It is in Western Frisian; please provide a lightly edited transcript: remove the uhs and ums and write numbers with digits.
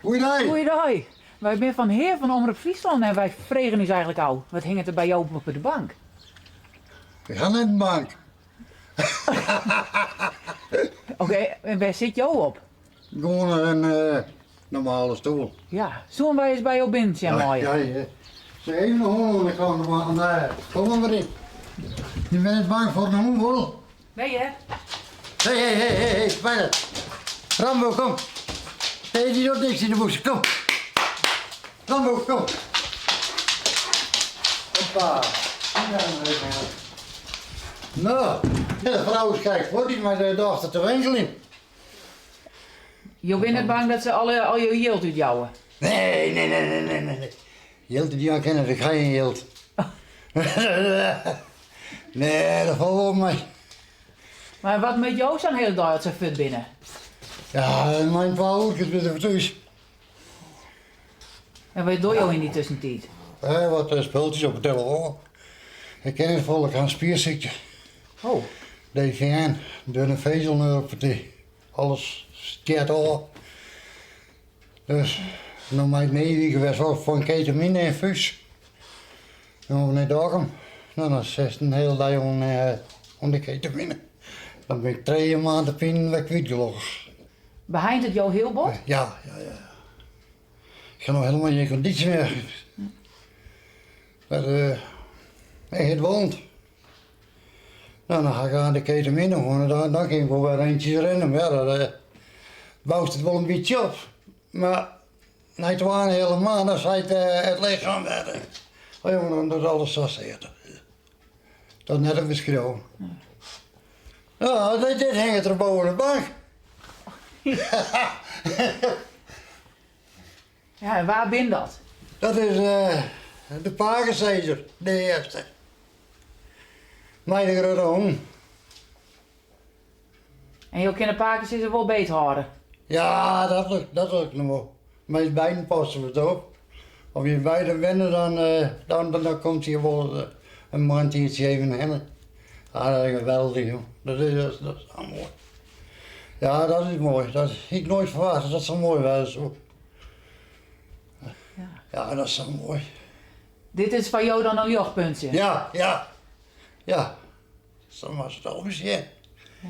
Goeiedei. Goeiedei. Wy binne fan Hear fan Omrop Fryslân en wy fregen ús eigentlik ôf, wat hinget der by jo op de bank? Ik ha net in bank. Oké, en wêr sit jo op? Gewoan in normale stoel. Ja, soene wy ris by jo binnen sjen meie? Ja, ja. Sil even de hûn oan de kant dwaan. Nee, kom mar yn. Je bent net bang foar in hûn, wol? Nee hear. Hé, hé, hé, hé, hé, bijna. Rambo, kom. Hé, die doet niks in de bûse, kom. Rambo, kom. Hoppa. No, de frou is krekt fuort mei de dochter te winkeljen. Jo binne net bang dat se alle, al jo jild útjouwe? Nee, nee, nee, nee, nee, nee. Jild útjaan kinne, ik ha gjin jild. Nee, dat falt wol mei. Mar wat moat jo sa'n hiele dei as se fuort binne? Ja, mei in twa oerkes bin ik thús. En wat dogge jo yn dy tuskentiid? Eh, wat eh, spultsjes op de telefoan. Ik kin net folle, ik ha in spiersykte. Oh. DVN, dunne vezelneuropathie. Alles stjert ôf. Dus, no mei ik nije wike wer foar in ketamine ynfús. Dan nei Dokkum. No, dan sitst in hiele dei oan, eh, oan de ketamine. Dan bin ik trije maand de pine wer kwyt gelokkich. Beheint it jo hiel bot? Ja, ja, ja. Ik ha no helemaal gjin kondysje mear. Dat, uh, ik het wond. No, dan ha ik oan de ketamine hân en dan, dan kin ik wol wer eentjes rennen. Mar ja, dat uh, boust it wol in bytsje op. Mar nei twa en in heale maand, dan seit uh, it lichem wer, oh jongen, dat alles sa sear. Dat is net te beskriuwen. No, dit, dit hinget der boven de bank. Ja, en wa bin dat? Dat is uh, de pakesizzer, de earste. Mei de grutte hûn. En jo kinne pakesizzer wol beet hâlde? Ja, dat lukt, dat lukt noch wol. Mei beiden passe we it op. Of je beiden winnen, dan, uh, dan, dan, dan komt hier wol uh, in moarntiidsje even hinne. Ah, dat is geweldig, joh. Dat is, dat is, dat is moai. Ja, dat is moai. Dat hie ik noait ferwachte dat dat sa moai wêze soe. Ja. Ja, dat is sa moai. Dit is foar jo dan in ljochtpuntsje? Ja, ja. Ja. Sa moatst it al besjen. Ja.